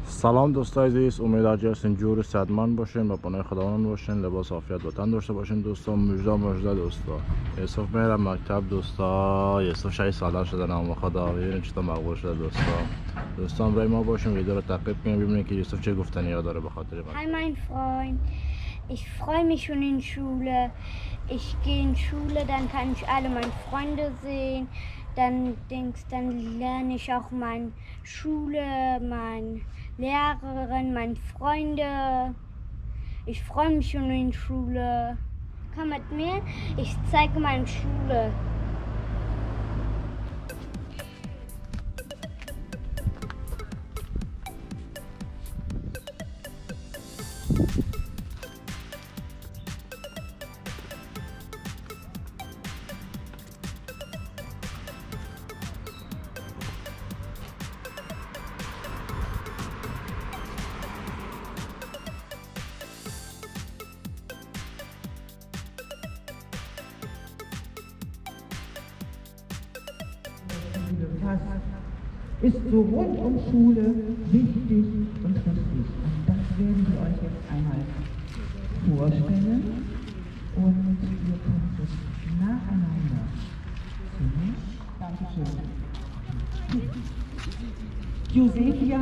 سلام دوستای عزیز، امید هستین جور صدمان باشین و پناه خداوند باشین، لباس عافیت وطن داشته باشین. دوستا مژده دوستا، یوسف میرم مکتب دوستا. یوسف 6 ساله شده، نام خدا ببینیم چطور مقبول شده دوستا. دوستان برای ما باشین، ویدیو رو تعقیب کنیم ببینیم که یوسف چه گفتنی ها داره به خاطر من. Hi mein Freund, ich freue mich schon in Schule. Ich gehe in Schule, dann kann ich alle meine Freunde sehen. Dann dann lerne ich auch meine Schule, meine Lehrerin, meine Freunde. Ich freue mich schon in Schule. Komm mit mir, ich zeige meine Schule. Ist so rund um Schule wichtig und richtig. Und das werden wir euch jetzt einmal vorstellen. Und ihr könnt es nacheinander singen. Dankeschön. Josefia,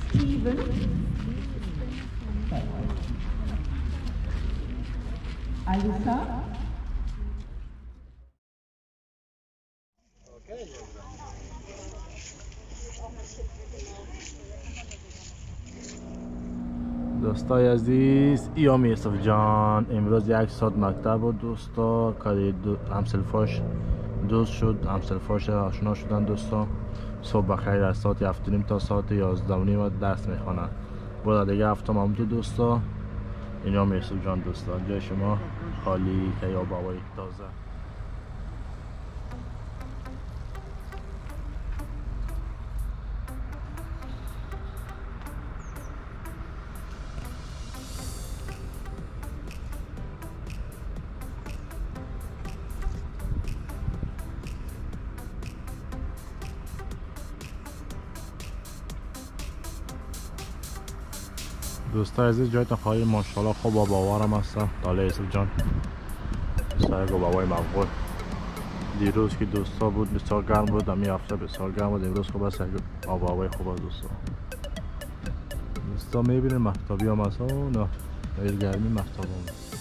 Steven, Alissa, دوستای عزیز، ایام یوسف جان امروز یک ساعت مکتب بود دوستا. که همسلفاش دوست شد، همسلفاش آشنا شدن دوستا. صبح بخیر از ساعت 7:30 تا ساعت 11:30 درس میخوانن. بعد دیگه هفتم هم تو دوستا. اینام یوسف جان دوستا، جای شما خالی که یا بابای تازه. دوستای عزیز جایتون خالی، ماشاءالله خوب با باورم هستم. تاله یوسف جان سایه بابای مقبول. دیروز که دوستا بود بسیار گرم بود، همی هفته بسیار گرم بود، امروز خوب است، آب و هوای خوب است دوستا. دوستا میبینیم مهتابی هم هست، نه غیر گرمی مهتاب هم.